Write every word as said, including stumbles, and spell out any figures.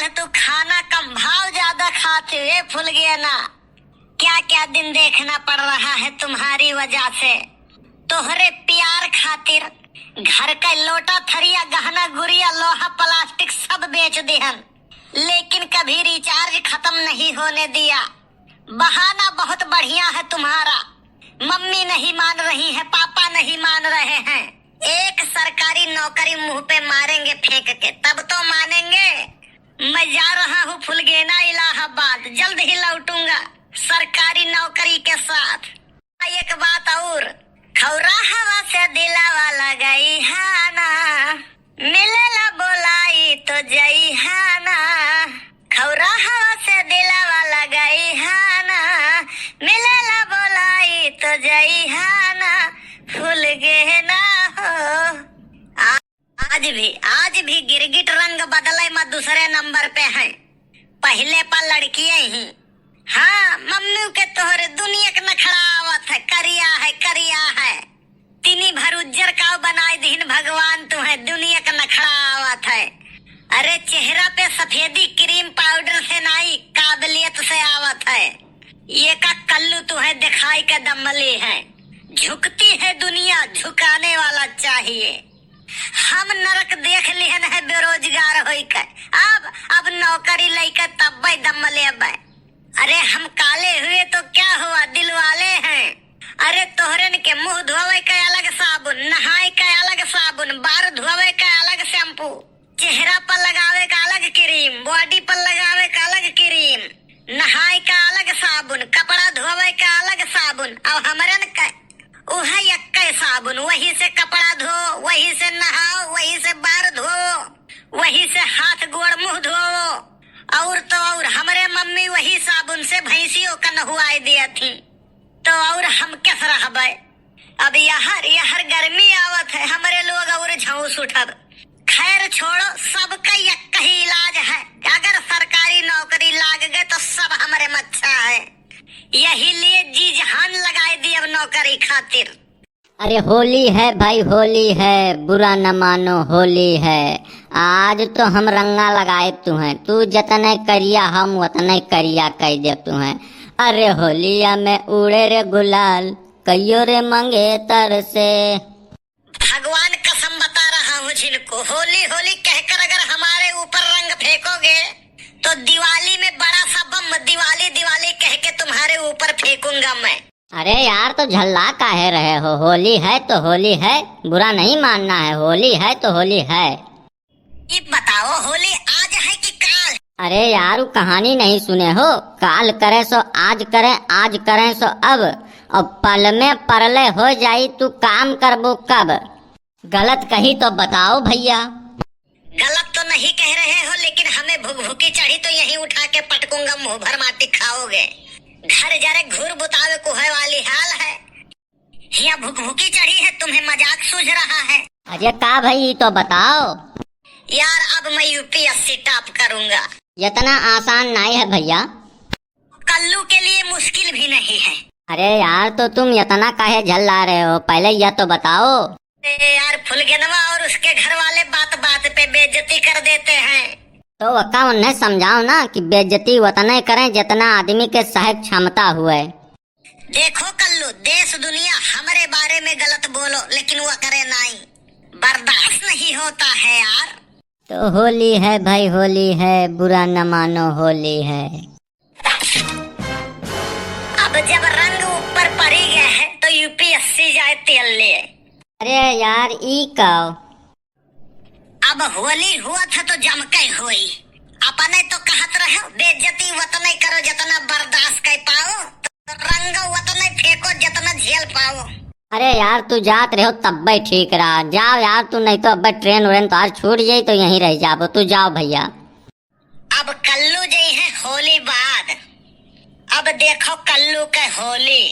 तू खाना कम, भाव ज्यादा खाती है फुलगेना। क्या क्या दिन देखना पड़ रहा है तुम्हारी वजह से। तोहरे प्यार खातिर घर का लोटा, थरिया, गहना, गुरिया, लोहा, प्लास्टिक सब बेच दिहन, लेकिन कभी रिचार्ज खत्म नहीं होने दिया। बहाना बहुत बढ़िया है तुम्हारा, मम्मी नहीं मान रही है, पापा नहीं मान रहे हैं। एक सरकारी नौकरी मुंह पे मारेंगे फेंक के, तब तो मानेंगे। मैं जा रहा हूँ फुलगेना इलाहाबाद, जल्द ही लौटूंगा सरकारी नौकरी के साथ। एक बात और, खौरा हवा से दिलावा लगाई हाना, मिलेला बोलाई तो जई हाना। खौरा हवा से दिलावा लगाई हाना, मिलेला बोलाई तो जई हाना, फुलगेना हो। आज भी, आज भी गिरगिट रंग बदले मा दूसरे नंबर पे है, पहले पा लड़किए ही। हाँ, मम्मी के तोहरे दुनिया के नखड़ा आवत है, करिया है, करिया है। तिनी भर उज्जर काव बनाए दिहिन भगवान तुहे, दुनिया के नखड़ा आवत है। अरे चेहरा पे सफेदी क्रीम पाउडर से नाई, काबिलियत से आवत है। ये का कल्लू तुहे दिखाई के दमली है। झुकती है दुनिया, झुकाने वाला चाहिए। हम नरक देख लिहन है बेरोजगार होई के। अब, अब नौकरी लइके तब्बे दम लेबे। अरे हम काले हुए तो क्या हुआ, दिल वाले हैं। अरे तोहरन के मुंह धोवे के अलग साबुन, नहाए के अलग साबुन, बार धोवे के अलग शैम्पू, चेहरा पर लगावे का अलग क्रीम, बॉडी पर लगावे का अलग क्रीम, नहाए का अलग साबुन, कपड़ा धोवे का अलग साबुन। अब हमरन का उहे एक्के साबुन, वही से कपड़ा धो, वही से नहाओ, वही से बार धो, वही से हाथ गोड़ मुंह धो। और तो और हमरे मम्मी वही साबुन से भैंसियों का नहुआए दिया थी, तो और हम कैसे रहबे? अब यहर, यहर गर्मी आवत है, हमरे लोग और झौंस उठब। खैर छोड़ो, सबका यक्कही इलाज है। अगर सरकारी नौकरी लाग गए तो सब हमरे मच्छा है। यही लिए जी जहान लगाए दी अब नौकरी खातिर। अरे होली है भाई, होली है, बुरा न मानो, होली है। आज तो हम रंगा लगाए तुहें, तू जतने करिया हम उतने करिया कह दे तुहें। अरे होलिया में उड़े रे गुलाल, कहियो रे मंगेतर से। भगवान कसम बता रहा हूँ जिनको, होली होली कहकर अगर हमारे ऊपर रंग फेंकोगे तो दिवाली में बड़ा सा बम दिवाली दिवाली कह के तुम्हारे ऊपर फेंकूंगा मैं। अरे यार, तो झल्ला काहे रहे हो? होली है तो होली है, बुरा नहीं मानना है, होली है तो होली है। ये बताओ, होली आज है कि काल? अरे यार, वो कहानी नहीं सुने हो? काल करे सो आज करे, आज करे सो अब, और पल में परलय हो जाई, तू काम करबो कब? गलत कही तो बताओ भैया। गलत तो नहीं कह रहे हो, लेकिन हमें भुकभुकी चढ़ी तो यहीं उठा के पटकूंगा, मुंह भर माटी खाओगे। घर जरे घूर बुतावे कुहे वाली हाल है। हिया भुकभुकी चढ़ी है, तुम्हें मजाक सूझ रहा है। अरे का भाई, ई तो बताओ। यार, अब मैं यूपीएससी टॉप करूंगा। इतना आसान नहीं है भैया। कल्लू के लिए मुश्किल भी नहीं है। अरे यार, तो तुम इतना काहे झल्ला रहे हो, पहले यह तो बताओ। ए यार, फुलगेनवा और उसके घर वाले बात बात पे बेइज्जती कर देते हैं। तो वक्का उन्हें समझाओ ना कि बेइज्जती उतने करें जितना आदमी के सहे क्षमता हुए। देखो कल्लू, देश दुनिया हमरे बारे में गलत बोलो, लेकिन वो करे नाई, बर्दाश्त नहीं होता है यार। तो होली है भाई, होली है, बुरा न मानो, होली है। अब जब रंग ऊपर पड़ी गए है तो यूपीएससी जाए तेल ले। अरे यार, ई का? अब होली हुआ था तो जम के होई। अपने तो कहत रहे, बेइज्जती वतने करो जितना बर्दाश्त कर पाओ, तो रंग वतने फेंको जितना झेल पाओ। अरे यार, तू जात रहो तब्बे ठीक रहा। जाओ यार तू, नहीं तो अब्बे ट्रेन व्रेन तो आज छूट जाई, तो यहीं रह जाबो। तू जाओ भैया। अब कल्लू जई है होली बाद। अब देखो कल्लू के होली।